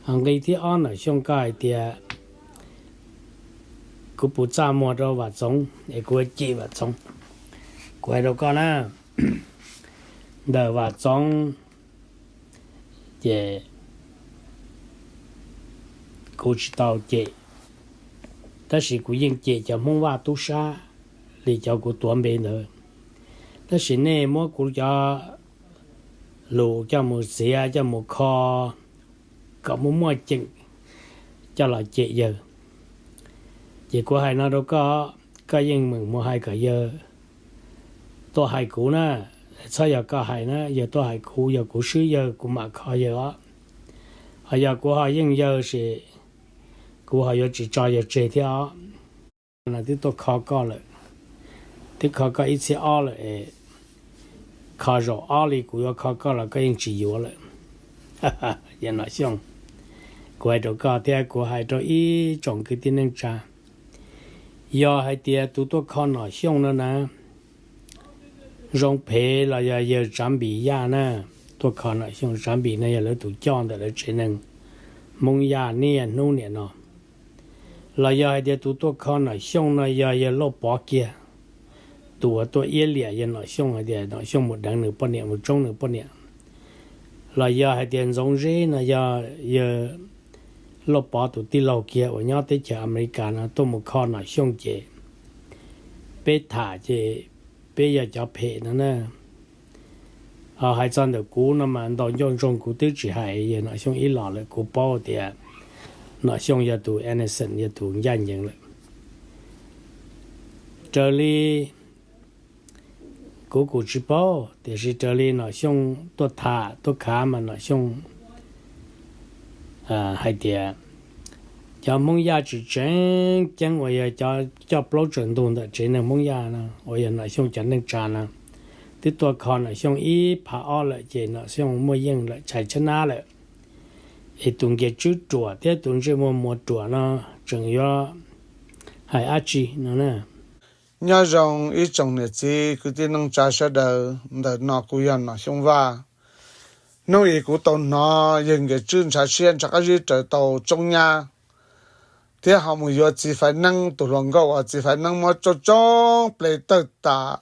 Nqi thib ob Nom Xyooj, koj hais tias kuv puas txaj muag rau Vam Txoov es kuv yuav cem Vam Txoov. Kuv hais rau koj na, ntawm Vam Txoov ces kuv tsis tau cem, tab sis kuv yeej cem cov Hmoob Vaj tub sab li cov kuv tuav npe ntawd. Tab sis nej muab kuv cov lus coj mus txiav coj mus kho kom muaj muaj ceem coj los cem yawg. Ces kuv hais no rau koj, koj yeej meem mus hais kom yawg tuaj hais kuv na. Txhob yog koj hais na, yawg tuaj hais kuv, yog kuv swb yawg kuv mam kho yawg os. Ho yog kuv ho yeej yawg ces kuv ho yuav tsis tso yawg tseg thiab os. No twb tuaj kho koj lawm, twb kho koj ib txhiab ob lawm, kho zaum ob li kuv yuav kho koj los koj yeej tsis yuav lawm. Yawg Nom Xyooj, kuv hais rau koj thiab kuv hais rau ib tsoom kwv tij neej tsa, yog hais tias tus tuaj kho Nom Xyooj no na, zoo phem los yog yawg Tsav Npis Yaj na, tuaj kho Nom Xyooj, Tsav Npis no yog lawv tus coj ntawm lawv tsev neeg Hmoob Yaj niaj hnub niam no. Los yog hais tias tus tuaj kho Nom Xyooj no yog yawg Lauj Pov kiag, tus uas tuaj iab liam yawg Nom Xyooj hais tias Nom Xyooj mus deev nws poj niam, mus tsoob nws poj niam. Los yog hais tias Ntxoov Zeb no yog yawg Lauj Pov tus tij laug kiag uas nyob teb chaws Amelikas no tuaj mus kho Nom Xyooj ces peb tham ces peb yog cov phem no na. Ho hais txog ntawm kuv no mas ntaus ncauj ntsoog kuv twb tsis hais yawg Nom Xyooj ib los lawm, kuv paub tias Nom Xyooj yog tus innocent, yog tus ncaj ncees lawm. Raws li kuv kuj tsis paub, tiam sis raws li Nom Xyooj tuaj tham tuaj khav mas Nom Xyooj hais tias cov Hmoob Yaj tsis tseem ceeb uas yog cov coj plaub tsaws ntug ntawm tsev neeg Hmoob Yaj no uas yog Nom Xyooj cov neej tsa no twb tuaj kho Nom Xyooj ib phav ob lawm ces Nom Xyooj muaj yeej lawm, tshais tshaib nab lawm. Es tus nkias tswb ruam thiab tus ntsej muag muas ruam no tseem yuav hais dab tsi no na? Nyob zoo ib tsoom niam txiv kwv tij neej tsa sawv daws, ntawm no kuv yog Nom Xyooj Vaj. Hnub ib kuv tau hnov yawg nkias tswb ntshav siab ntshav qab zib raws tau tsoob nyab thiab ho mus yuav txiv faiv neeb, tus hluas nkauj uas txiv faiv neeb muab tsoob tsoob ple tawg tas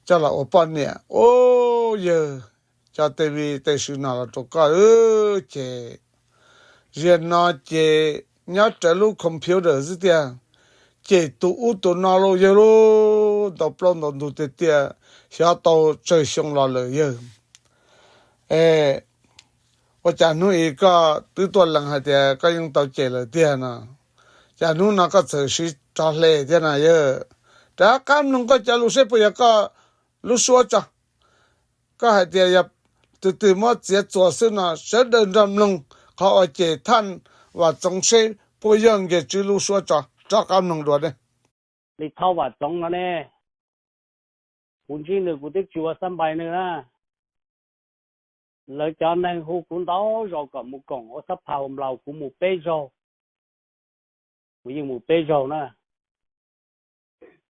coj los ua poj niam. Ub, yawg, cov tej vij tej sw no los rau koj ces ziag no ces nyob rawv lub computer xwb tiag, ces tus ub tus no los yawg lauj, ntaus plaub ntaus ntug tiag tiag, xyov tau tsawg xyoo los lawm yawg. Es ua cas hnub ib koj twb tuaj lees hais tias koj yeej tau cem lawm tiag no, cas hnub no koj txawm siv rov hle thiab na yawg? Rov qab mloog koj cov lus seb puas yog koj lub suab tso. Koj hais tias yog tus twg muab txiav txuas xwb no sawv daws nrog mloog qhov uas cem thaj Vam Txoov seb puas yog nkias tswb lub suab tso, rov qab mloog dua ne. Li thaj Vam Txoov no ne, kuv ntsib nws kuv twb tsis ua xab npais nws na. Lawv cov neeg hu kuv ntau zaus kom mus koom ua xab pha hu nplaus, kuv mus peb zaug, kuv yeej mus peb zaug na,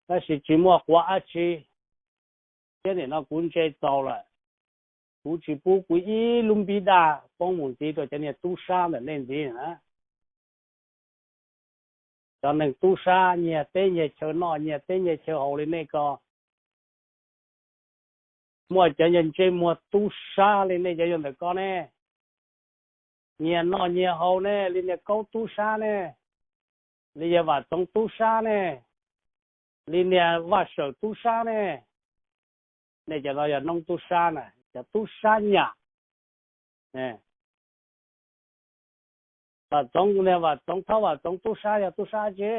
tab sis tsis muaj quav dab tsi. Thiab nim no kuv ntse txaus lawm, kuv tsis pub kuv ib lub npib daj poob mus ntxiv rau cov niag tub sab ntawm nej ntxiv na. Cov neeg tub sab nyiag teb nyiag chaw noj nyiag teb nyiag chaw haus li nej ko, muaj cov ntsej muag tub sab li nej cov yog ntawm ko ne, nyiag noj nyiag haus ne, li niag Kaub tub sab ne, li yawg Vam Txoov tub sab ne, li niag Vaj Sawm tub sab ne, nej cov no yog noob tub sab na, cov tub sab nyam. Vam Txoov, niag Vam Txoov Thoj, Vam Txoov tub sab yog tub sab tsi?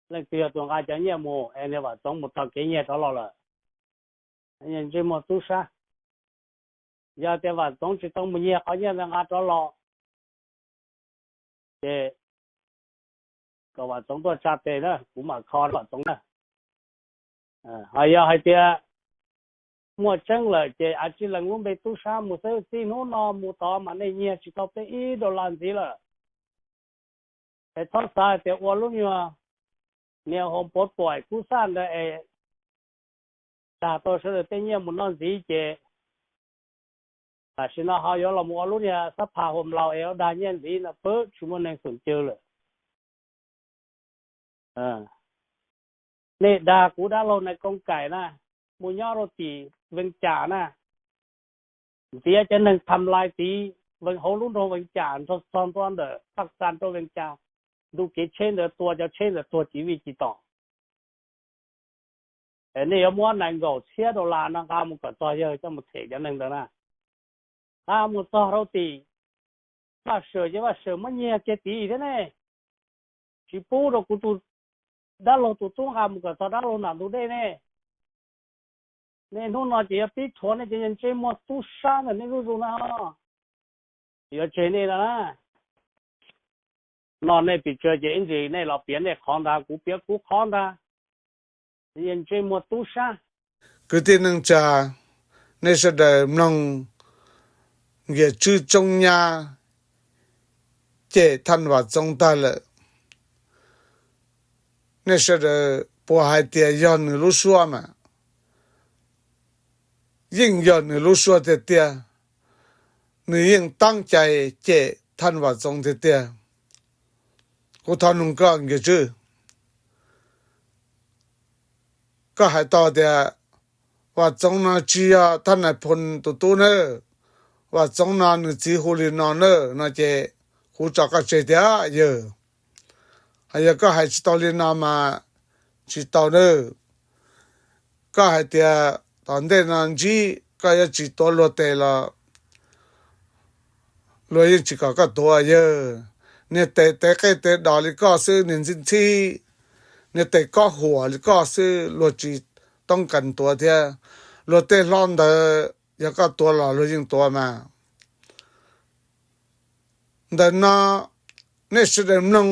Leej twg yog tus nqa cov nyiaj mus es niag Vam Txoov mus tog kev nyiag rov los lawm? Ntsej muag tub sab. Yog tias Vam Txoov tsis tau mus nyiag qhov nyiaj ntawd nqa rov los ces kom Vam Txoov tuaj tsa tes na, kuv mam kho Vam Txoov na. Ho yog hais tias muaj tseeb lawm ces av tsij lees lub npe tub sab mus xwb, txij hnub no mus tod mas nej nyiag tsis tau peb ib dollar ntxiv lawm. Es txhob xav hais tias ua lub nyuag niag hauv pov puam kub xaj ntawd es tag tau sawv daws tej nyiaj mus noj ntxiv ces Tam sim no ho yuav los mus ua lub niag xab pha hua laus es dag nyiaj ntxiv no pab tsis muaj neeg xum cw lawm. Nej dag kuv dab laug Nais Koob Kaim na, mus nyob rau tim Vees Cas na, ntxias cov neeg tham lais tid, hauv lub nroog Vees Cas nrog txog ntua ntawm Paj Kas rau Vees Cas, ntu kev tsheb ntawd tua cov tsheb ntawd tuag ci vij ci tom. Nej yuav muab nees nkaum txhiab dollar no nqa mus kom txog yawg coj mus them cov neeg ntawd na. Nqa mus txog rau tim Vaj Sawm ces Vaj Sawm muab nyiag kiag tid thiab ne. Tsis pub rau kuv tus dab laug tus tub nqa mus kom txog dab laug nram ntug dej ne. Nej hnub no ces yuav pib rhuav nej cov ntsej muag tub sab ntawm nej zuj zus na. Yuav tseg nej no na. No nej pes tsawg ces ib ntsis nej los piav nej qhov ntag, kuv piav kuv qhov ntag. Ntsej muag tub sab. Kwv tij neej tsa, nej sawv daws mloog Nkias Tswb Tsoob Nyab cem Thaj Vam Txoov tag lawm. Nej sawv daws puas hais tias yog nws lub suab mas? Yeej yog nws lub suab tiag tiag. Nws yeej tab cai cem Thaj Vam Txoov tiag tiag. Kuv thov noog koj Nkias Tswb, koj hais tau tias Vam Txoov no tsis yog Thaj Nais Phoo tus tub nawb, Vam Txoov no nws txiv hu li no nawb no ces kuv tso koj tseg tiag yawg. Hos yog koj hais tsis tau li no mas tsis tau nawb. Koj hais tias tom ntej no ntsib koj yuav tsis tuav luag tes los luag yeej tsis kom koj tuav yawg. Niag tes tev qej tev dos li koj xwb, niag ntxhib ntxhib, niag tes kob huam li koj xwb luag tsis toob kas tuav thiab. Luag tej hlob ntawd yog koj tuav los luag yeej tuav mas. Ntawm no nej sawv daws mloog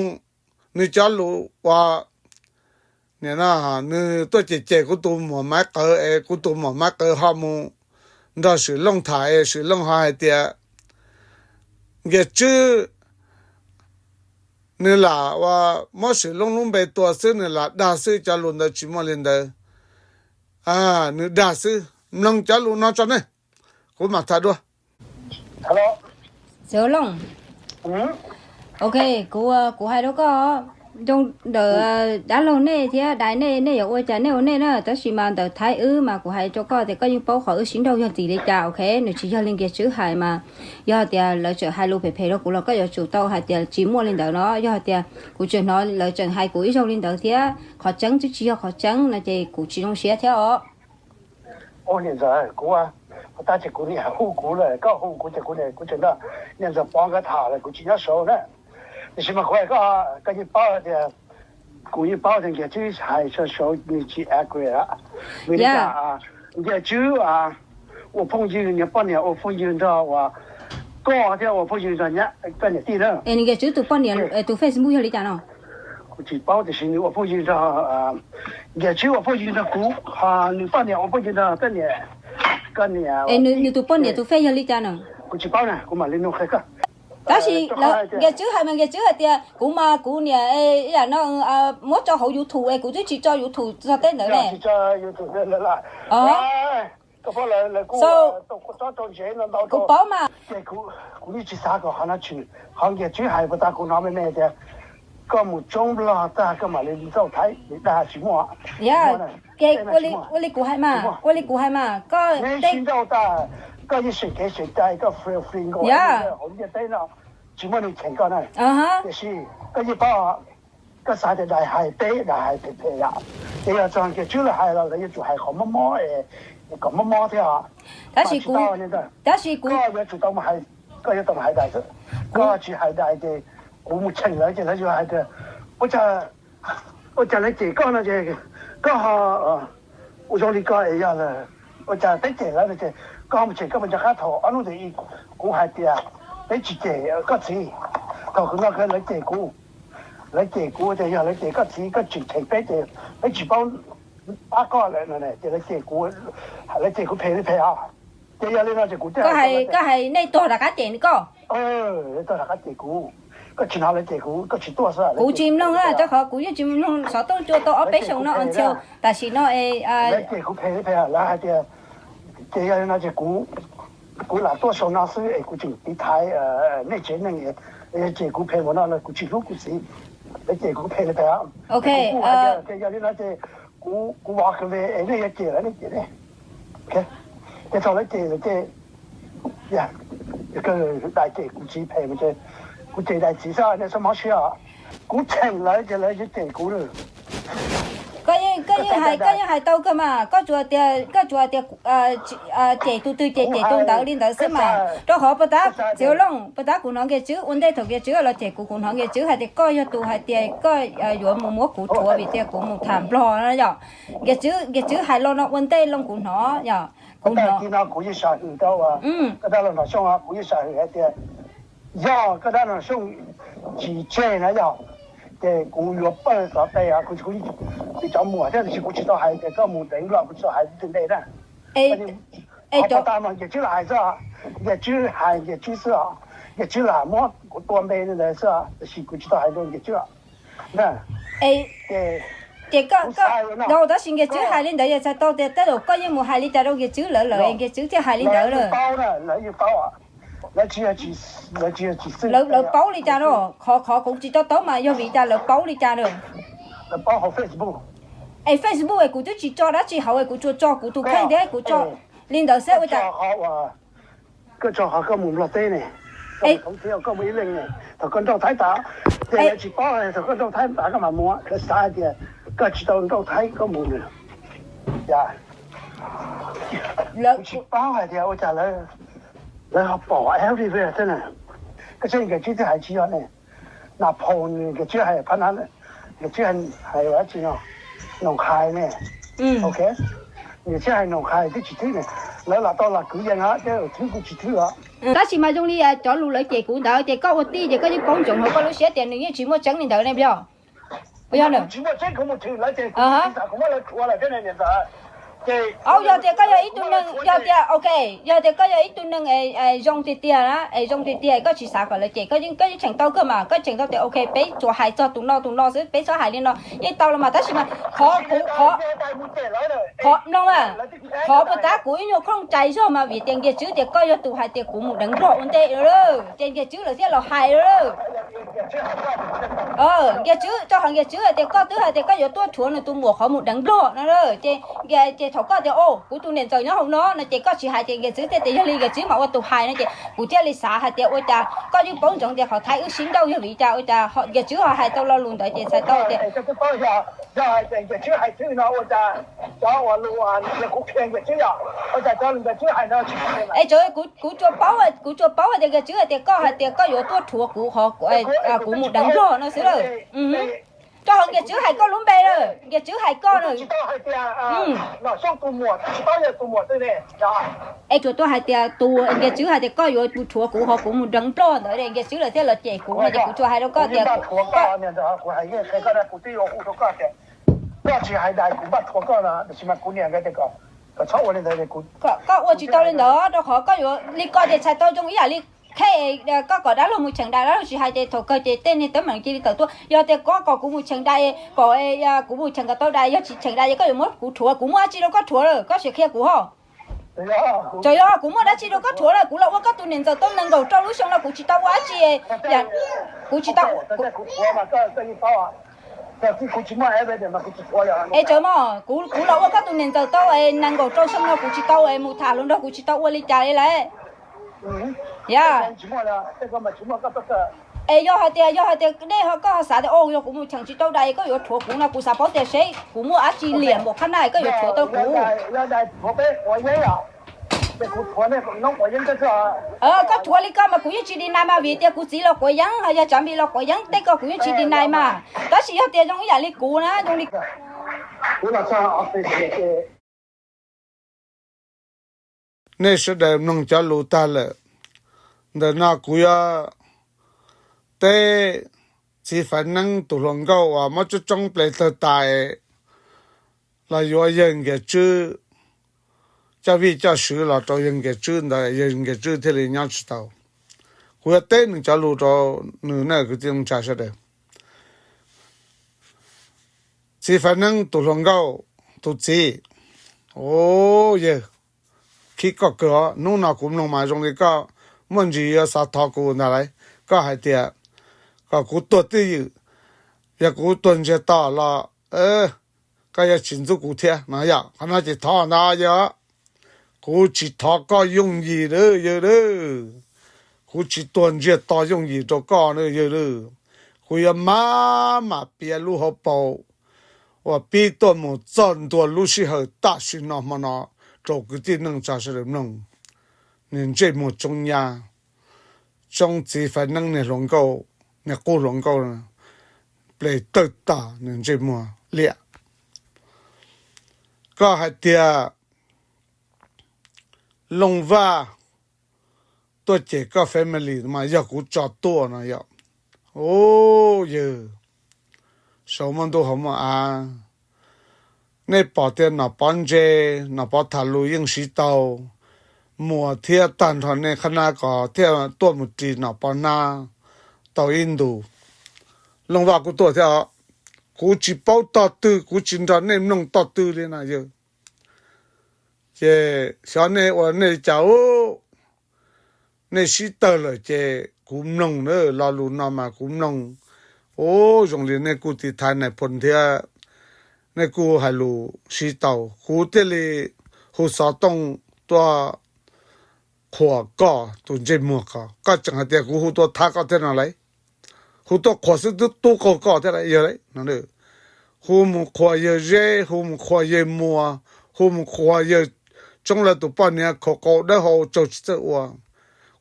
nws cov lus uas nim no nws tuaj cem cem kuv tus muam Maiv Qawv es kuv tus muam Maiv Qawv ho mus nrog Swm Looj tham es Swm Looj ho hais tias Nkias Tswb nws lam ua muab Swm Looj lub npe tua xwb, nws lam dag xwb, cov lus ntawd tsis muaj li ntawd. Nws dag xwb. Mloog cov lus no tso ne, kuv mam tham dua. Xeev Looj, ok, kuv kuv hais rau koj, ntawm dab laug nej thiab dais nej, nej yuav ua cas nej ua nej na, tab sis mas ntawm Thaib wb mas kuv hais rau koj tias koj yeej paub qhov wb sib nrauj yog vim li cas, ok, nws tsis yog li Nkias Tswb hais mas. Yog tias lawv tseem hais lus phem phem rau kuv los koj yuav tsum tau hais tias tsis muaj li ntawd no. Yog hais tias kuv tseem hnov lawv tseem hais kuv ib zaug li ntawd thiab qhov tseeb twb tsis yog qhov tseeb no ces kuv tsis zoo siab thiab os. Ua niam ntxawm, kuv, tab sis kuv niam hu kuv lawm, koj hu kuv ces kuv, kuv tseem nrog niam ntxawm Pov nkawd tham lawm, kuv tsis nyob saud na. Tiam sis mas kuv hais koj, koj yeej paub tias, kuv yeej paub tias Nkias Tswb hais saud nws tsis accurate, vim li cas Nkias Tswb ua phooj ywg, niag poj niam ua phooj ywg nrog uas koj thiab ua phooj ywg nrog koj niam tij na. Es Nkias Tswb tus poj niam, tus Facebook yog li cas no? Kuv tsis paub tiam sis nws ua phooj ywg nrog, Nkias Tswb ua phooj ywg nrog kuv, nws poj niam ua phooj ywg nrog koj niam, koj niam. Es nws tus poj niam tus Face yog li cas no? Kuv tsis paub na, kuv mam li nug qhia koj. Tab sis Nkias Tswb hais mas Nkias Tswb hais tias kuv mas kuv niam ib yam no muab tso hauv YouTube es kuv twb tsis tso YouTube txog teb ntawd ne. Kuv paub mas. Kuv yeej tsis xav kom qhov no tshwm, qhov Nkias Tswb hais puas tag kuv hnov me me tias koj mus tsoob Nplog tag koj mam li ntxauj Thaib li dag tsis muaj. Ua li kuv hais mas, ua li kuv hais mas koj, neb sib nrauj tag, koj yeej seem kev seem cai, koj free free nkaus hauv ntiaj teb no, tsis muaj neeg cheem koj na. Tiam sis koj yeej paub, koj xav tias daim hais peb daim hais phem phem yom, ces yog txog Nkias Tswb lawv hais los lawv yuav tsum hais qhov mob mob es kom mob mob thiab os. Tab sis kuv, tab sis kuv, koj yuav tsum tau, koj yuav tau mus hais daim xwb. Koj tsis hais daim ces kuv mus cheem lawv ces lawv yuav hais tias ua cas, ua cas lawv cem koj no ces koj ho ua zoo li koj es yog lawm, ua cas peb cem lawv no ces koj ho mus cem koj mus nco qab thaum ob hnub ntawd kuv hais tias peb tsis cem koj txiv, thaum kuv no lawv cem kuv, lawv cem kuv tias yog lawv cem koj txiv koj tseem cheem peb ces peb tsis paub pab koj lawm no ces lawv cem kuv, lawv cem kuv phem li phem os. Ces yog li no ces kuv thiaj, koj hais nej tuag rov qab cem koj, tuag rov qab cem kuv, koj tsis hnov lawv cem kuv, koj tsis tuaj xwb. Kuv tsis mloog na, rau qhov kuv yeej tsis mloog xov tooj cua tau ob peb xyoos no until tam sim no. Lawv cem kuv phem li phem, lawv hais tias, ces yog li no ces kuv Kuv lam tuaj saum no xwb es kuv tseem tiv thaiv nej tsev neeg, cem kuv phem ua no los kuv tsis hlub kuv txiv, lawv cem kuv phem li ntawd. Kuv kuj hais tias yog li no ces kuv, kuv vov kawg li es nej yuav cem lawv nej cem nej. Ces thaum lawv cem lawv ces, dais cem kuv txiv phem, kuv cem dais txiv xwb nej txhob mob siab. Kuv cheem lawv ces lawv yuav cem kuv lawm. Koj yeej hais, koj yeej hais tau kawg mas, koj tsuas tias, koj tsuas tias cem tus twg ces cem tus ntawd li ntawd xwb mas. Rau qhov puag ta, txiv Looj, puag ta kuv hnov Nkias Tswb ua ntej thaum Nkias Tswb los cem kuv, kuv hnov Nkias Tswb hais tias koj yog tus hais tias koj yuav mus muab kuv rhuav vim tias kuv mus tham Nplog no yom. Nkias Tswb, Nkias Tswb hais los no ua ntej Looj kuv hnov yom. Kuv hnov no kuv yeej sam hwm rau, koj dab laug Nom Xyooj, kuv yeej sam hwm hais tias yog koj dab laug Nom Xyooj tsis tseg na yog, ces kuv yuav pawg xov tes, kuv, kuv cov muam thiab, tiam sis kuv tsis tau hais tias koj mus deev Nplog, kuv tsis tau hais li ntawd na. Ua tas mas Nkias Tswb lam hais xwb, Nkias Tswb hais Nkias Tswb xwb os, Nkias Tswb lam muab kuv tua npe li ntawd xwb, tiam sis kuv tsis tau hais rau Nkias Tswb. Ces koj, tab sis Nkias Tswb hais li ntawd yog txhais tau tias tej zaum koj yeej mus hais li cas rau Nkias Tswb lawm lawm es Nkias Tswb thiaj hais li ntawd lawm. Lawv paub li cas no, qhov, qhov kuv tsis to taub mas yog vim cas lawv paub li cas na? Es Facebook es kuv twb tsis tso dab tsi hauv, kuv tsuas tso kuv tus kheej thiab kuv tso li ntawd xwb ua cas. Koj tso qhov koj mus Nplog teb ne, koj mus thoob thiab koj mus ib leeg ne, thaum koj nrauj Thaib tas, ces lawv tsis paub, thaum koj nrauj Thaib tas koj mam mus, lawv xav hais tias koj tsis tau nrauj Thaib koj mus na. Kuv tsis paub hais tias ua cas lawv ho pom everywhere thiab na. Koj saib Nkias Tswb twb hais tsis yog ne, Nas Phoo Nkias Tswb hais phab na, Nkias Tswb hais dab tsi no, Noom Hais ne. Ok, Nkias Tswb hais Noom Hais twb tsis thwb ne, lawv lam tau lam kwv yees thiab thwb kuj tsis thwb os. Tab sis mas zoo li cov lus lawv cem kuv ntawd ces koj ua tij ces koj yeej paub ntsoov hauv koj lub siab tias nws yeej tsis muaj tseeb li ntawd ne, puas yog? Puas yog na? Yog tias koj yog ib tug neeg, yog tias, ok, yog tias koj yog ib tug neeg zoo tiag tiag na, es zoo tiag tiag koj tsis xav kom lawv cem, koj yeej cheem tau kawg mas, koj cheem tau tias ok peb tsuas hais txog tus no tus no xwb, peb txhob hais li no yeej tau los mas, tab sis mas qhov kuv, qhov, qhov mloog a, qhov puag ta kuv ib nyuag khooj cai zog mas vim tias Nkias Tswb tias koj yog tus hais tias kuv mus deev Nplog ua ntej lawm, ces Nkias Tswb lawv thiaj los hais lawm. Nkias Tswb, rau qhov Nkias Tswb hais tias koj twb hais tias koj yuav tuaj rhuav nws tus muam qhov mus deev Nplog no, ces, ces thaum koj tias o kuv tus niam ntxawm nyob hauv no no ces koj tsis hais ces Nkias Tswb thiaj tias yog li Nkias Tswb mas ua tus hais no ces kuv thiaj li xav hais tias ua cas koj yeej paub ntsoov tias qhov Thaib wb sib nrauj yog vim li cas ua cas Nkias Tswb ho hais tau lo lus ntawd ces txhais tau tias kuv tsuas paub, kuv tsuas paub hais tias Nkias Tswb hais tias koj hais tias koj yuav tuaj rhuav kuv, kuv mus deev Nplog no xwb lawm. Rau qhov Nkias Tswb hais koj lub npe lawm, Nkias Tswb hais koj na. Es tsuas tuaj hais tias tus Nkias Tswb hais tias koj yuav mus rhuav kuv ho kuv mus deev Nplog ntawd, Nkias Tswb lawv thiaj los cem kuv no ces kuv tsuas hais rau koj tias koj tsis hais dais kuv npaj thuav koj no, tiam sis mas kuv niam nkawd tias koj txhob ua li ntawd. Koj ua tsis tau li ntawd rau qhov koj yuav li koj ces txhais tau zoo ib yam li khej, koj kom dab laug mus cheem dais, dab laug tsis hais ces thaum kawg ces tej niag teeb meem cia li tawm tuaj. Yog tias koj kom kuv mus cheem dais, kom kuv mus cheem kom tau dais, yog tsis cheem dais ces koj yuav muab kuv rhuav, kuv muaj dab tsi rau koj rhuav lawm, koj sim qhia kuv ho. Txawm yog kuv muaj dab tsi rau koj rhuav lawm, kuv los ua koj tus niam ntxawm tau nees nkaum rau lub xyoo no kuv tsis tau ua dab tsi. Kuv tsis tau. Es txawm mas kuv, kuv los ua koj tus niam ntxawm tau nees nkaum rau xyoo no kuv tsis tau mus tham hluas nraug, kuv tsis tau ua li cas li lawm. Yog, es yog hais tias, yog hais tias nej ho, koj ho xav tias o yog kuv mus cheem tsis tau dais koj yuav rhuav kuv no, kuv xav paub tias seb kuv muaj dab tsi liam npaum qhab na koj yuav rhuav tau kuv. Koj rhuav li koj mas kuv yeej tsis deny mas vim tias kuv txiv los quav yeeb, yog Tsav Npis los quav yeeb, tej ko kuv yeej tsis deny mas. Tab sis yog tias zoo ib yam li kuv na, zoo li Nej sawv daws mloog cov lus tag lawm. Ntawm no kuv yuav teb txiv Faiv Neeb tus hluas nkauj uas muab tsoob tsoob ple tawg tas los yuav yawg Nkias Tswb coj vij coj sw los rau yawg Nkias Tswb ntawd, yawg Nkias Tswb thiaj li nyob tsis tau. Kuv yuav teb nws cov lus rau nws na kwv tij neej tsa sawv daws. Txiv Faiv Neeb tus hluas nkauj, tus txiv, o yawg, khib koj kawg os. Hnub no kuv mloog mas zoo li koj muaj ntsis yuav xav thov kuv ntag lauj. Koj hais tias kom kuv tuag twj ywm, yog kuv tuag ntsiag to los koj yuav tsis ntxub kuv thiab no yom. Qhov no ces thov ntag yawg. Kuv tsis thov koj yooj yim lawm yawg lawm. Kuv tsis tuag ntsiag to yooj yim rau koj na yawg lawm. Kuv yuav maj mam piav lub hauv paus uas pib tuaj mus txog ntua lub sij hawm tam sim no hmo no rau kwv tij neej tsa sawv daws mloog. Niag ntsej muag tsoob nyab, tsoob txiv fais neeb niag hluas nkauj, niag qub hluas nkauj, ples tawg tag niag ntsej muag liam. Koj hais tias Looj Vaj tuaj cem koj family mas yog kuv tso tuaj no yom. Ub yawg, saum muaj ntuj hauv muaj av, nej pom tias Nom Pov ntse, Nom Pov tham lus yeej siv tau, muas thiab tag nrho nej qhab nab ko thiaj tuaj mus ris Nom Pov hnab tau ib ntus. Looj Vaj kuj tuaj thiab os. Kuv tsis paub tog twg, kuv tsis nrog nej mloog tog twg li no yawg. Ces xyov nej ua nej li cas ub, nej sib tawg lawm ces kuv mloog na, lo lus no mas kuv mloog. Ub, zoo li nej kuj tiv thaiv nais phoo thiab, nej kuj hais lus sib tau, kuv thiaj li hu xov tooj tuaj qhuas koj tus ntsej muag ko. Koj tseem hais tias kuv hu tuaj thab koj thiab no lauj. Hu tuaj qhuas xwb twb tub qaug koj thiab lauj yawg lauj no. Hu mus qhuas yawg Zeb, hu mus qhuas yawg Muas, hu mus qhuas yawg Tsoob lawv tus poj niam khaus qau dawb hau tsaug tsis txawj ua.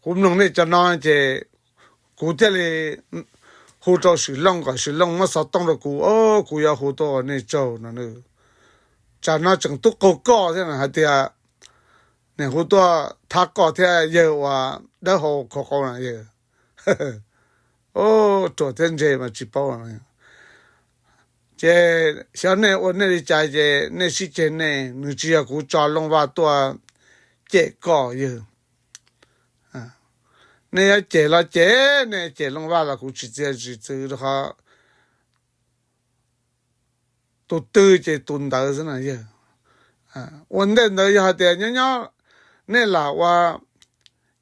Kuv mloog nej cov no ces kuv thiaj li hu rau Swm Looj kom Swm Looj muab xov tooj rau kuv, kuv yuav hu tuaj ua nej tsaug no. Tsam no tseem tub qaug koj thiab hais tias niam hu tuaj thab koj thiab yawg uas dawb hau khaus qau na yawg. Ruam thiab ntse mas tsis paub. Ces xyov nej ua nej li cas ces nej sib ceg nej, nws tsis yog kuv tso Looj Vaj tuaj cem koj yawg. Nej yuav cem los cem, nej cem Looj Vaj los kuv tsis txiav tsis txwv rau qhov tus twg ces tus ntawd xwb na yawg. Ua ntej ntawd yog hais tias nyob nyob nej lam ua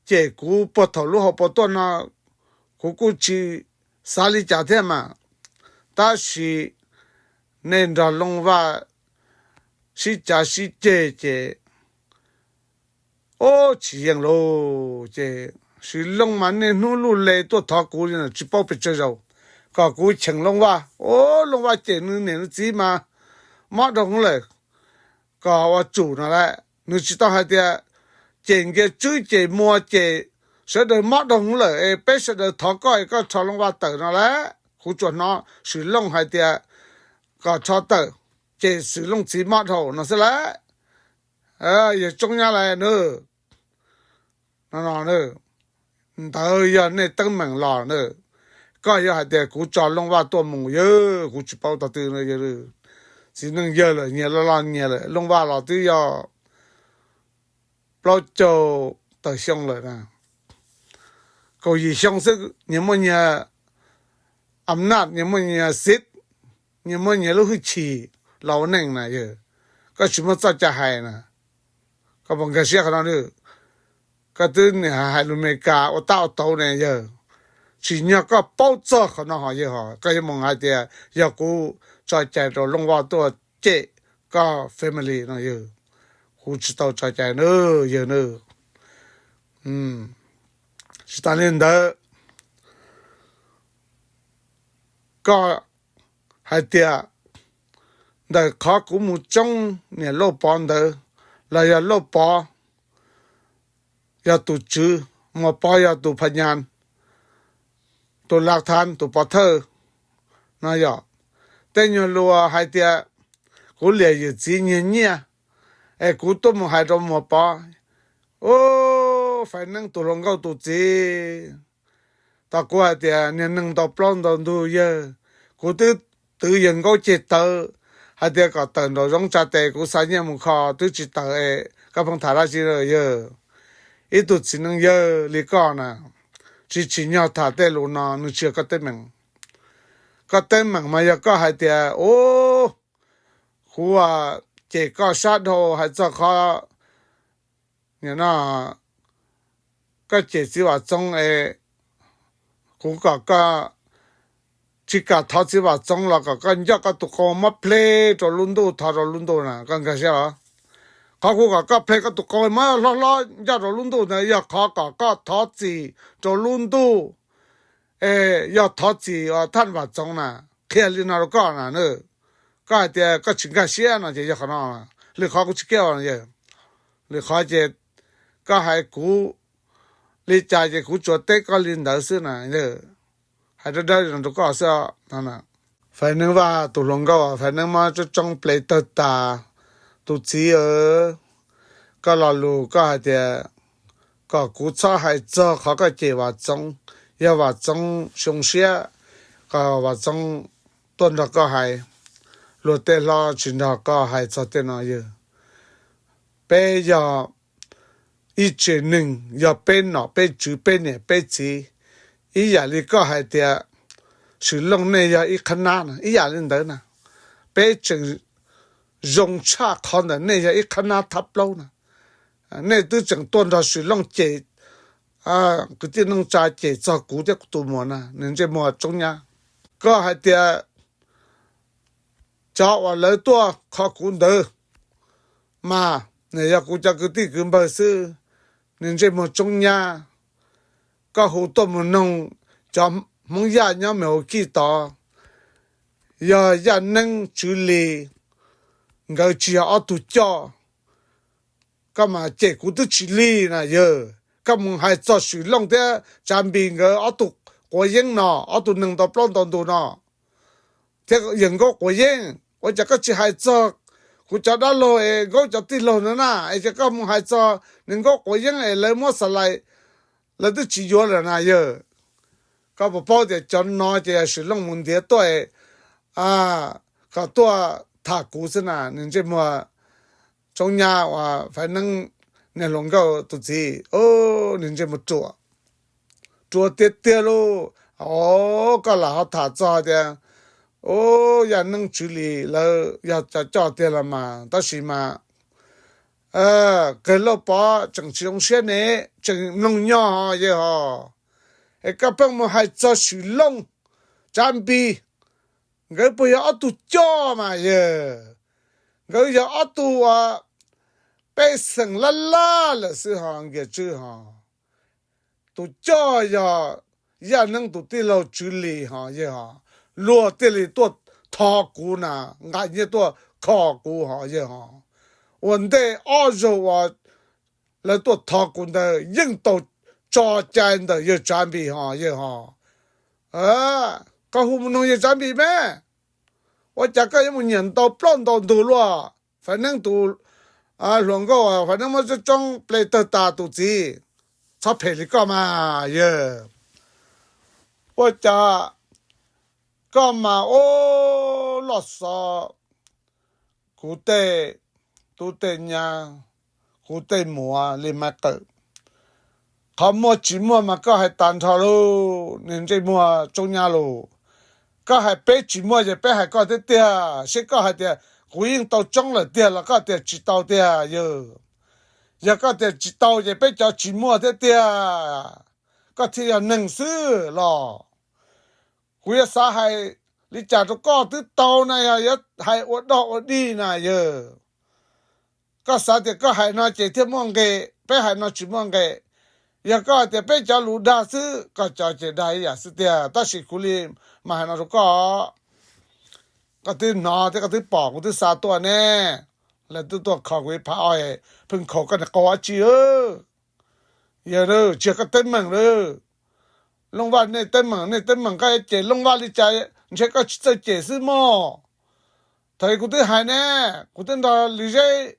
cem kuv puag thaum lub hauv paus tuaj no, kuv kuj tsis xav li cas thiab mas. Tab sis nej nrog Looj Vaj sib cav sib ceg ces ub tsis yeej lauj. Ces Swm Looj mas niaj hnub luj le tuaj thov kuv li no tsis paub pes tsawg zaus, kom kuv cheem Looj Vaj. Ub, Looj Vaj cem nws niam nws txiv mas mob rau hwv lawm. Kom ua tsum no lawm, nws tsis tau hais tias cem Nkias Tswb cem Muas cem sawv daws mob rau hwv lawm es peb sawv daws thov koj es koj rho Looj Vaj tawm no lawm. Kuv tsuas hnov Swm Looj hais tias kom rho tawm, cem Swm Looj txiv mob dhau no xwb lawm. Yawg Tsoob Nyab Laj na, no no, ntawd yog nej teeb meem los na. Koj yog hais tias kuv tso Looj Vaj tuaj mus yawg, kuv tsis paub tog twg no yawg. Txiv neej yawg lawm nyias loj loj nyias lawm, Looj Vaj los twb yog plaub caug tawm xyoo lawm na. Kaum yim xyoo xwb nyias muaj nyias am naj, nyias muaj nyias xiv, nyias muaj nyias lub hwj chim los ua neej na yawg. Koj tsis muaj txoj cai hais na. Koj puas nkag siab qhov no na? Koj twb niam hais lus Amelikas ua tab ua tauv ne yawg. Tsim nyog koj paub txog qhov no ho yawg ho koj yuav mus hais tias yog kuv tso cai rau Looj Vaj tuaj cem koj family no yawg. Kuv tsis tau tso cai na yawg na. Tsis tas li ntawd, koj hais tias ntawm qhov kuv mus tsoob niam Lauj Pov ntawd, los yog Lauj Pov yog tus tswv, Muas Pov yog tus pha nyas, tus lav thas, tus pov thawj no yog tej nyuag lus hais tias kuv liam yawm txiv nyiag nyiaj, es kuv tuaj mus hais rau Muas Pov, ub, Faiv Neeb tus hluas nkauj tus txiv, tau kuv hais tias niag neeg ntaus plaub ntaus ntug yawg, kuv twb twv yawg nkaub ceg tawv hais tias kom tawm nraum zoov tsa tes, kuv xa nyiaj mus kho twb tsis tawm es koj pheej tham dab tsi yawg. Ib tug txiv neej yawg li koj na, tsis tsim nyog tham tej lus no, nws tsis yog koj teeb meem. Koj teeb meem mas yog koj hais tias ub, kuv cem koj sab dhau hais txog qhov no, koj cem txiv Vam Txoob es kuv kom koj tsis kam thov txiv Vam Txoob los kom koj nco koj tus qau muab ple rau lub ntuj, thov rau lub ntuj na, koj nkag siab os. Qhov kuv kom koj ple koj tus qau muab hlob hlob nco rau lub ntuj ntawd yog qhov kom koj thov txim rau lub ntuj, es yog thov txim thaj Vam Txoov na, qhia li no rau koj na. Koj hais tias koj tsis nkag siab no ces yog qhov no, lwm qhov kuv tsis kiaj. Lwm qhov ces koj hais kuv li cas ces kuv tsuas teb koj li ntawd xwb na. Hais dawb dawb no rau koj xwb. Faiv Neeb Vaj tus hluas nkauj, Faiv Neeb Mob Tsoob Tsoob Ples Tawg Tas, tus txiv, koj lo lus koj hais tias kom kuv txhob hais txog qhov koj cem Vam Txoov. Yog Vam Txoov zoo siab, kom Vam Txoov tuaj nrog koj hais. Luag tej hlob tsis nrog koj hais txog tej no yog. Peb yog ib tsev neeg, yog peb nom peb tswv, peb niam peb txiv. Ib yam li koj hais tias Swm Looj nej yog ib qhab nab na, ib yam li ntawd na. Peb tseem zoo tshaj qhov ntawm nej yog ib qhab nab thab plaub na. Nej twb tseem tuaj nrog Swm Looj cem, kwv tij neej tsa cem txog kuv thiab kuv tus muam na, niag ntsej muag Tsoob Nyab. Koj hais tias cov uas lawv tuaj kho kuv ntawd mas nws yog kuv cov kwv tij kwv npawg xwb, niag ntsej muag Tsoob Nyab. Koj hu tuaj mus noog cov Hmoob Yaj nyob Mes Hauv Kij tod, yog Yaj Neeb Tswv Lis, nkawd tsis yog ob tug coj, koj mas cem kuv twb tsis lig na yawg. Koj mus hais txog Swm Looj thiab Tsav Npis nkawd ob tug quav yeeb no, ob tug neeg ntau plaub ntau ntug no, thiab yawg Nkauj Quav Yeeb, ua cas koj tsis hais txog kuv cov dab laug es Nkauj cov tij laug no na, es ces koj mus hais txog niag Nkauj Quav Yeeb es lawv muab xa lais, lawv twb tsis yuav lawm na yawg. Koj puas paub tias cov no ces Swm Looj mus ntiav tuaj kom tuaj tham kuv xwb na, niag ntsej muag Tsoob Nyab uas Faiv Neeb niag hluas nkauj tus txiv, niag ntsej muag ruam, ruam tiag tiag lauj. Os, koj lam ho tham txog tias, Yaj Neeb Tswv Lis lawv yog cov coj tiag los mas, tab sis mas Qeg Lauj Pov tseem tsis zoo siab ne, tseem mloog nyob ho yawg ho. Es koj pheej mus hais txog Swm Looj, Tsav Npis, nkawd puas yog ob tug coj mas yawg? Nkawd yog ob tug uas pej xeem laj laj lawm xwb ho Nkias Tswb ho. Tus coj yog Yaj Neeb tus tij laug Tswv Lis ho yawg ho. Luag thiaj li tuaj thov kuv na, nqa nyiaj tuaj kho kuv ho yawg ho. Ua ntej ob zaug uas lawv tuaj thov kuv ntawd yeej tau tso cai ntawm yawg Tsav Npis ho yawg ho. Koj hu mus noog yawg Tsav Npis me, ua cas koj yuav mus nyiam ntau plaub ntau ntug luaj? Faiv Neeb tus hluas nkauj, Faiv Neeb Mob Tsoob Tsoob Ples Tawg Tas tus txiv, txhob phem li koj mas yawg. Ua cas koj mas ua loj xov kuv tej tub tej nyab, kuv tej muam li Maiv Qawm. Qhov muaj tsis muaj mas koj hais tas nrho lauj, niag ntsej muag Tsoob Nyab lauj. Koj hais peb tsis muaj ces peb hais koj thiab tiag, seb koj hais tias kuv yeej tau tsoob lawm tiag los koj tias tsis tau tiag yawg. Yog koj tias tsis tau ces peb cov tsis muaj thiab tiag, koj thiaj yog neeg xwb los? Kuv yuav xav hais li cas rau koj twb tau na, yog yuav hais ua dog ua dig na yawg. Koj xav tias koj hais no ces thiaj muaj nqis, peb hais no tsis muaj nqis. Yog koj hais tias peb cov lus dag xwb, koj cov ces dag ib yam xwb tiag, tab sis kuv li mas hais no rau koj, koj twb hnov thiab koj twb pom kuv twb xa tuaj ne. Lawv twb tuaj kho kuv ib phav oi, pheej khaus koj niag qau dab tsi? Yawg, tsis yog koj teeb meem lawm. Looj Vaj nej teeb meem, nej teeb meem koj yuav cem Looj Vaj li cas, ntshe koj tsis txawj cem xwb mog. Thaum kuv twb hais ne, kuv twb nrog Lis Zeb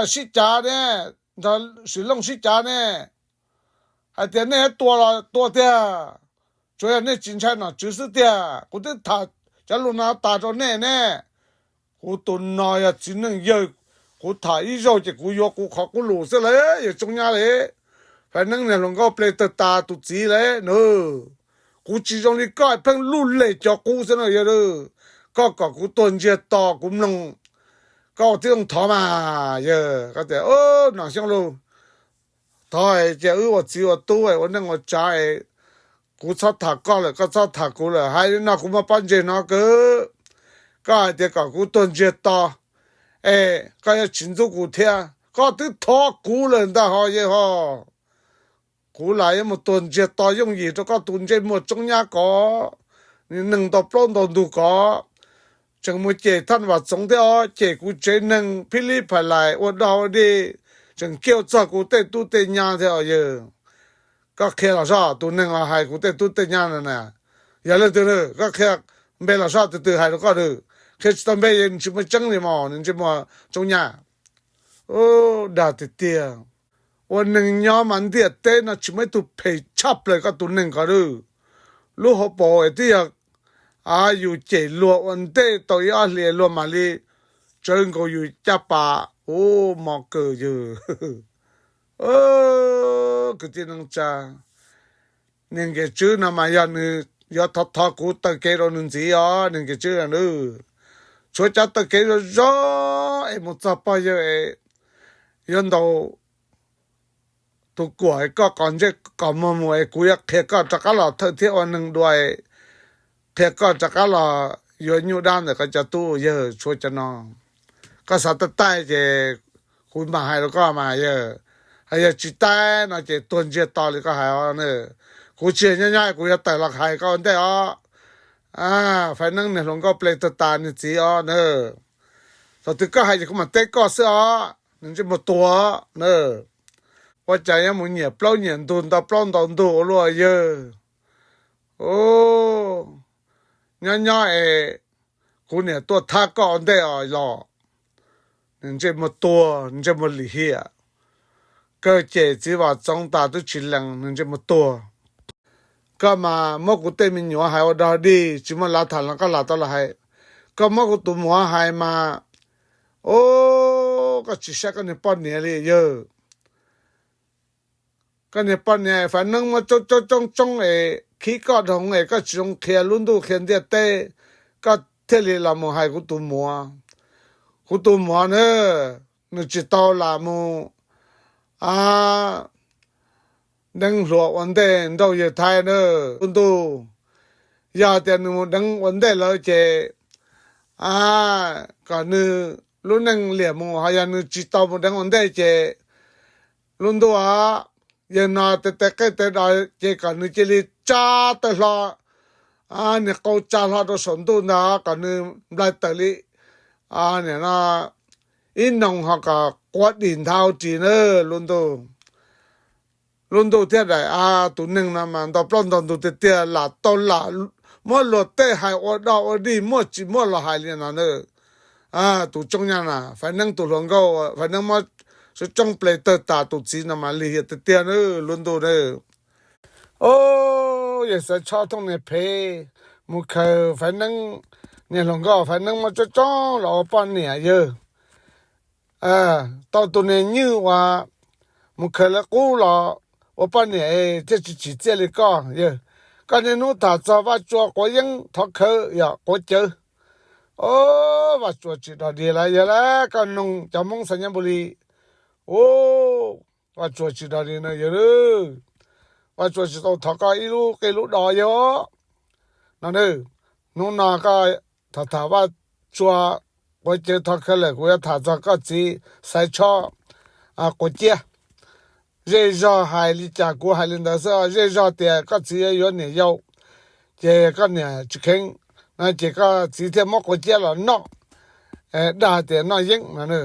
sib cav ne, nrog Swm Looj sib cav ne, hais tias nej tua los tua tiag, tsuas yog nej tsis ntshai nom tswv xwb tiag. Kuv twb tham cov lus no tas rau nej ne. Kuv tus no yog txiv neej yawg, kuv tham ib zaug ces kuv yuav kuv qhov qub lus xwb lauj, yawg Tsoob Nyab lauj. Faiv Neeb niag hluas nkauj Ples Tawg Tas tus txiv lauj, kuv tsis zoo li koj pheej luj lem cov qub xwb no yawg. Koj kom kuv tuag ntsiag to kuv mloog, koj ua tib zoo thov mas yawg. Koj tias, Nom Xyooj lauj, thov cia wb ua txiv ua tub ua neej ua tsav, kuv txhob tham koj lawm, koj txhob tham kuv lawm. Hais li no kuv muaj pob ntseg no kawg. Koj hais tias kom kuv tuag ntsiag to, es koj yuav tsis ntxub kuv thiab. Koj twb thov kuv lawm ntag ho yawg ho. Kuv lam yuav mus tuag ntsiag to yooj yim rau koj tus ntsej muag tsoob nyab ko, neeg ntau plaub ntau ntug ko. Tseem mus cem Thaj Vam Txoov thiab os, cem kuv tsev neeg phij lib phais lais ua dog ua dig, tseem kiag txog kuv tej tub tej nyab thiab os yawg. Koj qhia los soj, tus neeg uas hais kuv tej tub tej nyab no na, yog leej twg na? Koj qhia npe los soj, tus twg hais rau koj na? Qhia tsis tau npe, nws tsis muaj tseeb li mas nws ntsej muag tsoob nyab. Dag tiag tiag. Ua neeg nyob mas ntiaj teb no tsis muaj ib tug phem tshaj plaws koj tus neeg ko lawm. Lub hauv paus es twb yog yus cem luag ua ntej tau ib ob hlis luag mam li tsawv nkaus yus caj pas. Ub, mos kawg yawg. Kwv tij neej tsa, niag Nkias Tswb no mas yog nws yuav thov thov kuv taw kev rau nws ntxiv os niag Nkias Tswb na. Tshuav cov taw kev zoo zoo es mus txog pog yawg es yuav ntaus tus kuam koj qos ntsej qos muag mus es kuv yuav qhia koj rov qab los thawj thiab ua neeg dua, qhia koj rov qab los yuav nyuj dab ntawm koj cov tub yawg. Tshuav cov no, koj xav taij taij ces kuv mam hais rau koj mas yawg. Hos yog tsis taij no ces tuag ntsiag to li koj hais os. Kuv tsis yog nyob nyob kuv yuav tawm los hais koj ua ntej os. Faiv Neeb niag hluas nkauj ple tawg tas niag txiv os na. Thaum twg koj hais ces kuv mam teb koj xwb os, nws ntsej muag tuag na. Ua cas yuav mus nyiam plaub nyiam ntug ntau plaub ntau ntug ua luaj yawg. Nyob nyob es kuv niam tuaj thab koj ua ntej os los. Nws ntsej muag tuag, ntsej muag lim hiam. Kawg cem txiv Vam Txoov tas twb tsis lees, nws ntsej muag tuag. Koj mas muab kuv tej me nyuam hais ua dog dig, tsis muaj lav tham los koj lam tau los hais. Koj muab kuv tus muam hais mas, o, koj tsis saib koj niag poj niam li yawg. Koj niag poj niam Faiv Neeb muab tsoob tsoob tsoob tsoob es khib koj dhau es koj tsis zoo qhia lub ntuj qhia ntiaj teb, koj thiaj li los mus hais kuv tus muam. Kuv tus muam na, nws tsis tau lam mus deev hluas ua ntej nrauj yawg Thaib na. Lub ntuj, yog tias nws mus deev ua ntej lawm ces kom nws lub neej liam mus, ho yog nws tsis tau mus deev ua ntej ces lub ntuj, yawg no tes tes qej tes dos ces kom nws cia li tsa tawg hlo, niag qau tsa hlo rau saum ntuj ntag, kom nws nplaig tawm li, nim no ib noog ho kom quav dim nthav ris na. Lub ntuj, lub ntuj thiab daim av tus neeg no mas ntau plaub ntau ntug tiag tiag, lam tau lam muab luag tej hais ua dog ua dig muaj tsis muaj los hais li no na. Tus tsoob nyab na, Faiv Neeb tus hluas nkauj, Faiv Neeb muab tsoob ple tawg tas tus txiv no mas lim hiam tiag tiag na, lub ntuj na. O, yawg Xaiv Tshob Thooj niag phem, mus khaws Faiv Neeb niag hluas nkauj, Faiv Neeb muab tsoob tsoob los ua poj niam yawg. Tau tus niag nyuj uas mus khaws lawv qub los ua poj niam thiaj tsis tsim txiaj li koj yawg. Koj niaj hnub tham txog Vaj Tsua quav yeeb thov khawv yog quav cawv. O, Vaj Tsua tsis dog dig lawm yawg lawm, koj noog cov Hmoob Xais Nyab Npus Lis. O, Vaj Tsua tsis dog dig no yawg. Vaj Tsua tsis tau thov koj ib lub qej lub dos yawg. No, hnub no koj tham tham Vaj Tsua quav cawv thov khawv lawm, kuv yuav tham txog koj txiv Xaiv Tshob quav ciab. Zej zog hais li cas kuv hais li ntawd xwb, zej zog tias koj txiv yuav yuav niam yau, ces koj niam tsis kheev, no ces koj txiv thiaj muab quav ciab los noj, dag tias noj yeeb no.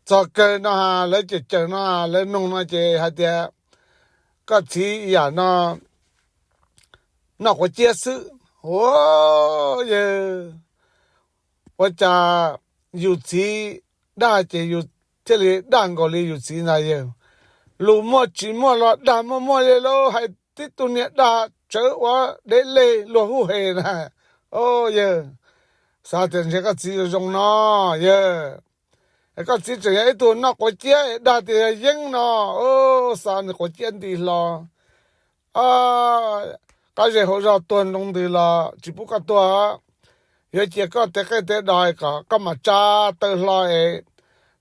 Txog kawg no lawv cawm cawm no, lawv noog no ces hais tias koj txiv yam no noj quav ciab xwb. Ua, yawg, ua cas yus txiv dag ces yus thiaj li dag nkaus li yus txiv ntag yawg. Lus muaj tsis muaj los dag muaj muaj li lauj, hais tib tug niag dag tsawv ua deb lej luag huj hem na. O, yawg, xav tias ntshe koj txiv zoo zoo no yawg. Koj txiv tseem yog ib tug noj quav ciab es dag tias yog yeeb no. O, xav nws quav ciab nti hlo, qab zej hauv zog tuag nroo ntws los tsis pub koj tuag. yuav cia koj tes qej tes dos kom koj mam tsa taw hlo es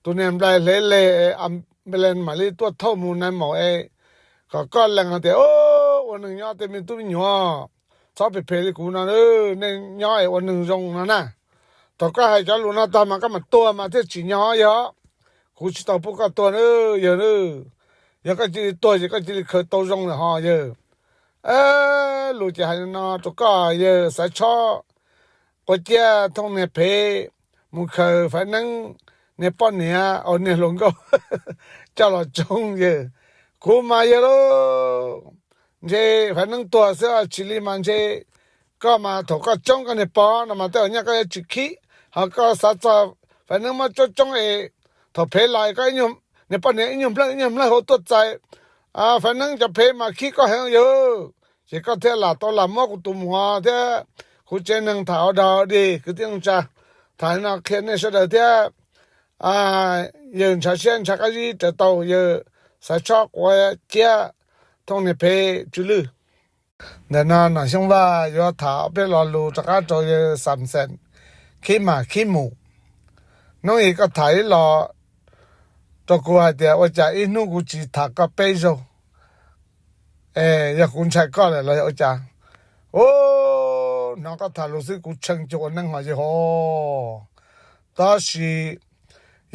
tus niag nplai hle leg es ambulance mam li tuaj thauj mus nais maum es kom koj lees hais tias ua neeg nyob tej me tub me nyuam, txhob phem phem li kuv no, nej nyob es ua neeg zoo no na. Thaum koj hais cov lus no tag mas koj mam tuag mas thiaj tsim nyog yog. Kuv tsis tau pub koj tuag na, yawg na. Yog koj cia li tuag ces koj cia li khaws tau zoo lawm ho yawg. Lus ces hais no rau koj yawg Xaiv Tshob, ua ciaj thooj niag phev mus khaws Faiv Neeb niag poj niam, niag hluas nkauj coj los tsoo yawg. Kuv mas yawg lauj, ntshe Faiv Neeb tuag xwb tsis li mas ntshe koj mas thaum koj tsoob koj niag pog no mas tej zaum nyaj koj yuav tsis khib, ho koj xav txog Faiv Neeb muab tsoob tsoob es thaum phev los koj niag poj niam ib nyuag nplawj ib nyuag nplawj hauv tuaj txais Faiv Neeb cov phev mas khib koj heev yawg. Ces koj thiaj lam tau lam muab kuv tus muam thiab kuv tsev neeg tham ua dog dig kwv tij neej tsa. Tham li no qhia nej sawv daws thiab. Yawg ntshaw siab ntshaw qab zib raws tau yawg Xaiv Tshob quav ciab thooj niag phev tsw lwj. Ntawm no Nom Xyooj Vaj yuav tham ob peb lo lus rov qab rau yawg Xam Xeem khib mas khib mus. Hnub ib koj tham ib los rau kuv hais tias ua cas ib hnub kuv tsis tham koj peb zaug, yog kuv ntshai koj lawm los yog ua cas? Hnov koj tham lus xwb kuv tshee cuag ua neeg ho yawg ho. Tab sis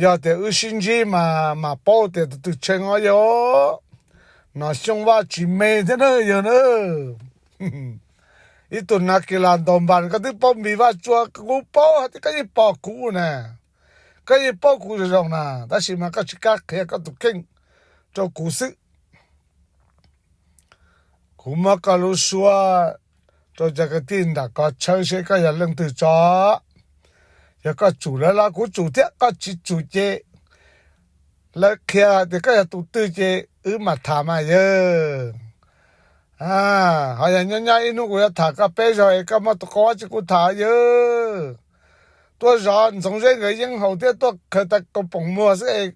yog tias wb sib ntsib mas mam paub tias tus twg tshee os yawg. Nom Xyooj Vaj tsis me thiab na yawg na. Ib tug nas kis las ntaus npas koj twb paub npis vaj tsua, kuv paub hais tias koj yeej pom kuv na, koj yeej paub kuv zoo zoo na, tab sis mas koj tsis kam qhia koj tus kheej rau kuv xwb. Kuv muab koj lub suab rau cov kwv tij nram ko tshawb seb koj yog leej twg tso. Yog koj tsum lawv los kuv tsum thiab, koj tsis tsum ces lawv qhia tias koj yog tus twg ces wb mam tham mas yawg. Ho yog nyob nyob ib hnub kuv yuav tham koj peb zaug es koj muab tus qau dab tsi kuv tham yawg. Tuaj zov Ntxoov Zeb nkawd yeeb haus thiab tuaj khaws tais kaus poom muag xwb es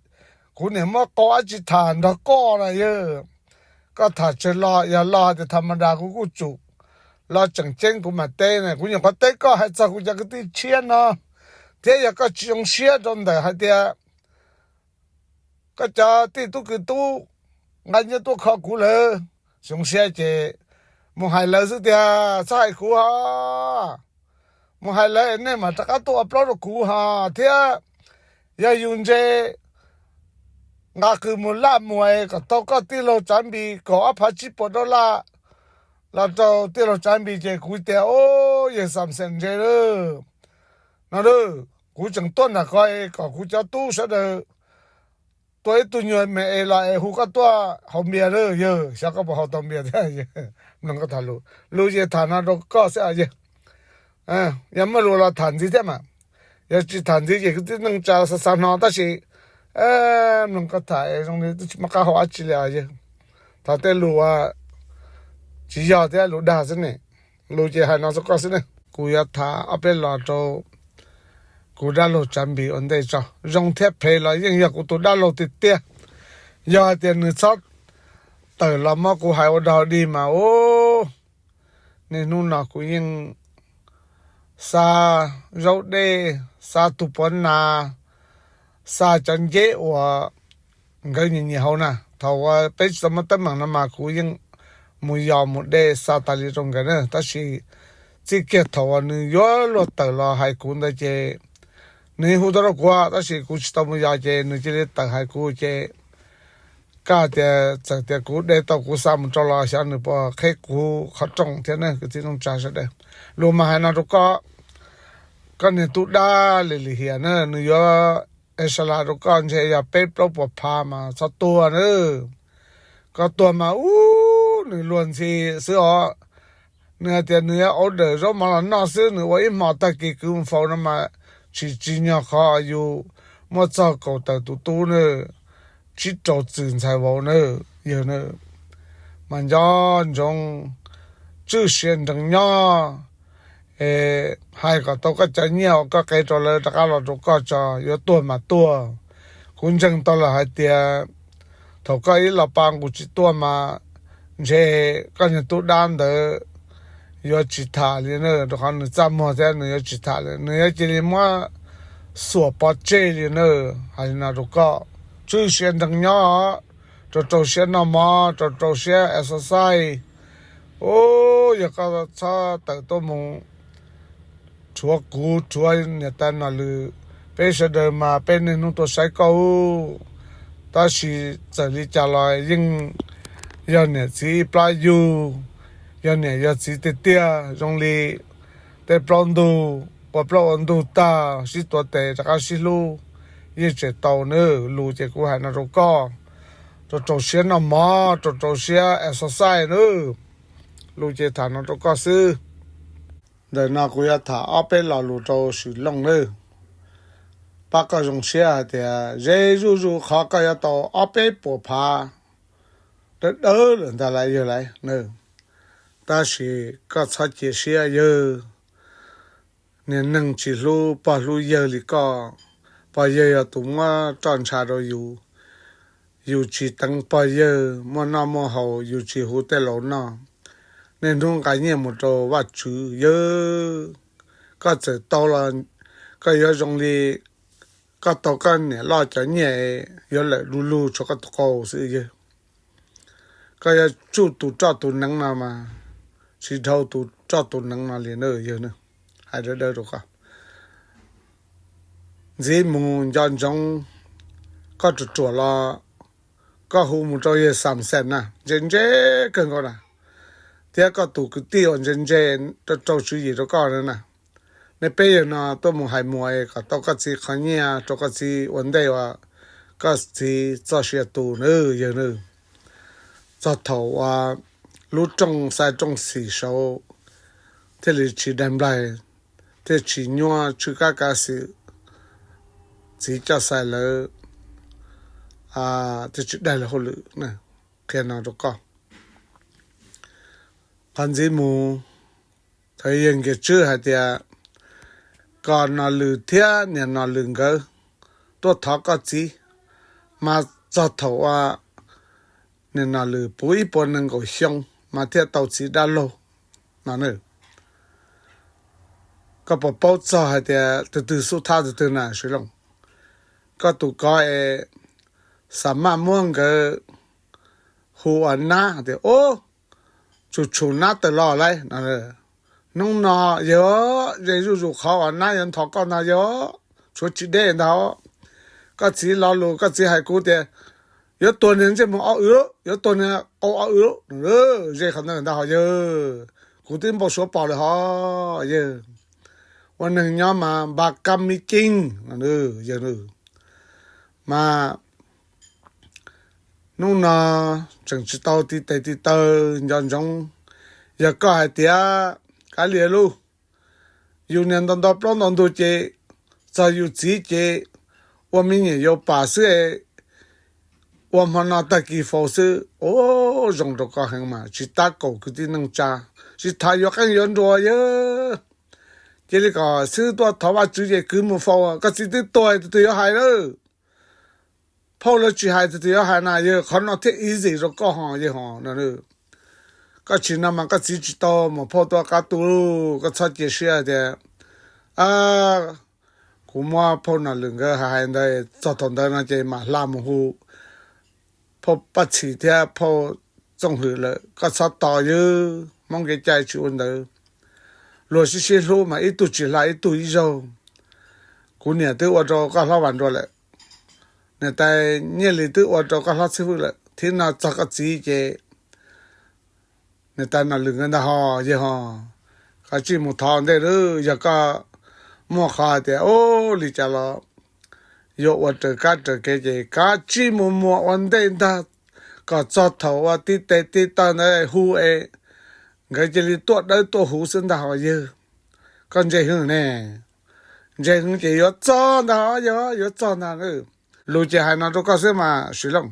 kuv niam muab qau dab tsi tham nrog koj na yawg. Koj tham tsawg lo, yog lo tias tham mas das kuv kuj tsum, lo tseem ceeb kuv mam teb na. Kuv nyuam qhuav teb koj hais txog kuv cov kwv tij tshiab no, thiab yog koj tsis zoo siab rau ntawm hais tias koj cov tij tub kwv tub nqa nyiaj tuaj kho kuv lawm, zoo siab ces mus hais lawv xwb tiag, txhob hais kuv ho. Mus hais lawv nej mam rov qab tuaj ua plaub rau kuv ho thiab. Yog yus ntse nqa qws mus laj muas kom tau koj tij laug Tsav Npis kaum ob phav tsib puas dollar los rau tij laug Tsav Npis ces kuv tias o, yawg Xam Xeem ntse lawm no. Kuv tseem tuaj nram ko kom kuv cov tub sawv daws tua ib tug nyuag me es los es hu koj tuaj haus npias lawm yawg, xyov koj puas haus tau npias thiab. Mloog koj tham lus, lus ces tham no rau koj xwb yawg. Yog muaj lus los tham ntxiv thiab mas, yog tsis tham ntxiv ces kwv tij neej tsa xav xav hnov tab sis mloog koj tham zoo li twb tsis muaj qab hau dab tsi li yawg. Tham tej lus tsis yog thiab lus dag xwb ne. Lus ces hais no rau koj xwb ne. Kuv yuav tham ob peb los rau kuv dab laug Tsav Npis ua ntej tso. Zoo thiab phem los yeej yog kuv tus dab laug tiag tiag. Yog hais tias nws txhob tawm los muab kuv hais ua dog dig mas ub, niaj hnub no kuv yeej xa zaub dej, xa tus puav nas, xa cov nceb uas nkawd nyiam nyiam haus na. Thaum uas peb tsis tau muaj teeb meem no mas kuv yeej mus yos mus de xa tas li rau nkawd na. Tab sis txij kiag thaum uas nws yuav luag tawm los hais kuv ntawd ces nws yeej hu tuaj rau kuv, tab sis kuv tsis tau mus yos ces nws cia li tawm hais kuv ces kaj tias txawm tias kuv de tau kuv xa mus rau los xyov nws puas qheb kuv qhov rooj thiab na kwv tij neej tsa sawv daws. Lus mas hais no rau koj, koj niag tub dab li lim hiam na, nws yuav es sa las rau koj ntshe yog peb plaub puas phav mas txhob tuag na. Koj tuag mas ub, nws luag ntxhi xwb os. Nws hais tias nws yuav order zaub mov los noj xwb, nws ua ib hmos tag kis kwv mus faus no mas tsis tsim nyog qhov yus muaj txog kaum tawm tus tub na, tsib rau txwm ntxhais vauv na, yawg na. Mas nco ntsoov tswj sia nrees nyob, hais kom tau koj cov nyiaj uas koj qev rau lawv rov qab los rau koj tso, yuav tuag mas tuag. Kuv ntseeg tau lawm hais tias thaum koj ib los pa nqus tsis tuaj mas ntshe koj niag tub dab ntawd yuav tsis tham li na, rau qhov nws txaj muag thiab nws yuav tsis tham li, nws yuav cia li muab xuas pov tseg li na. Hais li no rau koj, tswj siab nreeg nyob rau rau siab noj mov, rau rau siab exercise. Ub, yog koj txhob tawm tuaj mus rhuav kuv rhuav niam tais Nom Lwm, peb sawv daws mas peb niaj hnub tuaj saib koj. Tab sis txawm li cas los yeej yog niam txiv plab yug, yog niam yog txiv tiag tiag zoo li tej plaub ntug ua plaub ua ntug tag sib tuav tes rov qab sib hlub yeej tseem tau na. Lus ces kuv hais no rau koj, rau rau siab noj mov, rau rau siab exercise na. Lus ces tham no rau koj xwb. Ntawm no kuv yuav tham ob peb lo lus rau Swm Looj nawb, pab koj zoo siab hais tias ze zuj zus qhov koj yuav tau ob peb puas phav dawb dawb lawm ntag lauj yawg lauj. Tab sis koj txhob cia siab yawg, niag neeg tsis hlub pog hlub yawg li koj, pog yawg yog tus muab roj ntsha rau yus, yus tsis teev pog yawg, muaj noj muaj haus yus tsis hu tej laus noj, niaj hnub nqa nyiaj mus rau Vajtswv yawg. Koj txawm tau los koj yuav zoo li koj tau koj niam loj cov nyiaj yuav lawm lu lug tshuav koj tus qau xwb yawg. Koj yuav tsuj tus roj tus neev no mas tsis dhau tus roj tus neev no li na yawg na. Hais dawb dawb rau koj, ntxiv mus nco ntsoov, koj ruam ruam los koj hu mus rau yawg Xam Xees na, ntse ntse kawg nkaus na, thiab koj tus kwv tij uas ntse ntse rau rau tswv yim rau koj na. Nej peb yawg no tuaj mus hais muas kom tau koj txiv qhov nyiaj rau koj txiv ua ntej uas koj txiv txoj sia tu na yawg na. Txog thaum uas lub rooj xais rooj xim saud thiaj li tsis daig nplaig, thiaj tsis nyuaj tsw kab kav xwm, txiv coj xais lawv thiaj tsis daig lawv hauj lwm. Qhia no rau koj. Qhov ntxiv mus, thaum yawg Nkias Tswb hais tias kom Nom Lwm thiab niam Nom Lwm nkawd tuaj thov koj txiv, mas txog thaum uas niam Nom Lwm puv ib puas nees nkaum xyoo mas thiaj tau txiv dab laug no na. Koj puas paub txog hais tias tus twg xub thab tus twg na Swm Looj? Koj tus kov es Xam Maj Muab nkawd hu ua nab tias, ub, tshum tshum nab tawm los lauj. Hnub no yawg, ze zuj zus qhov uas nab yuav nthos koj no yawg, tshuav tsis deb ntag. Koj txiv lo lus koj txiv hais kuv tias yuav tuag niag ntsej muag ob w, yuav tuag niag qau ob w, ze qhov ntawd ntag hos yawg. Kuv twb npau suav pom lawm hos yawg. Ua neeg nyob mas npa kab mib ceeb yawg. Mas hnub no tseem tsis tau tib tes tib taw, nco ntsoov, yog koj hais tias kav liam lauj, yus niag nto nto plaub nto ntug ces txog yus txiv ces ua me nyuam yaus pam xwb, ua hmo no tag kis faus xwb. Ua zoo rau koj heev mas tsis tab kaum kwv tij neej tsa, tsis tham yuav qeej yuav nruas yawg. Cia li kom xwb tuaj thov Vajtswv ces kwv mus faus, koj txiv twb tuag tus twg yuav hais lawm. Phauj lawv tsis hais tus twg yuav hais na yawg, qhov no thiaj easy rau koj ho yawg ho no. Koj tsis no mas koj txiv tsis tau mus phauj tuaj qab tu, koj txhob cia siab tias kuv muab phauj Nom Lwm nkawd hais hais ntawd txog thaum ntawd no ces mam hla mus hu phauj Paj Txhim thiab phauj Txooj Hwm lawm, koj txhob tos yawg, Hmoob kev cai tsis ua ntawd. Luag sib sib hlub mas ib tug tsis hla ib tug ib zaug. Kuv niam twb ua rau koj hlob Vam Nruas lawm, niam tais Nyiaj Lis twb ua rau koj hlob Txhiaj Hwj lawm, thib no txog koj txiv ces niam tais Nom Lwm nkawd ntag ho yawg ho. Koj tsij mus thov ntej lawm, yog koj muaj qhov hais tias ub li cas los yuav ua raws kab raws kev ces koj tsij mus muas ua ntej ntag, kom txog thaum ua tib tes tib taw ntawd hu es nkawd cia li tuaj dawb tuaj huv xwb ntag ho yawg. Koj ntse heev ne, ntse heev ces yuav txog ntag ho yawg, yuav txog ntag. Lus ces hais no rau koj xwb mas Swm Looj.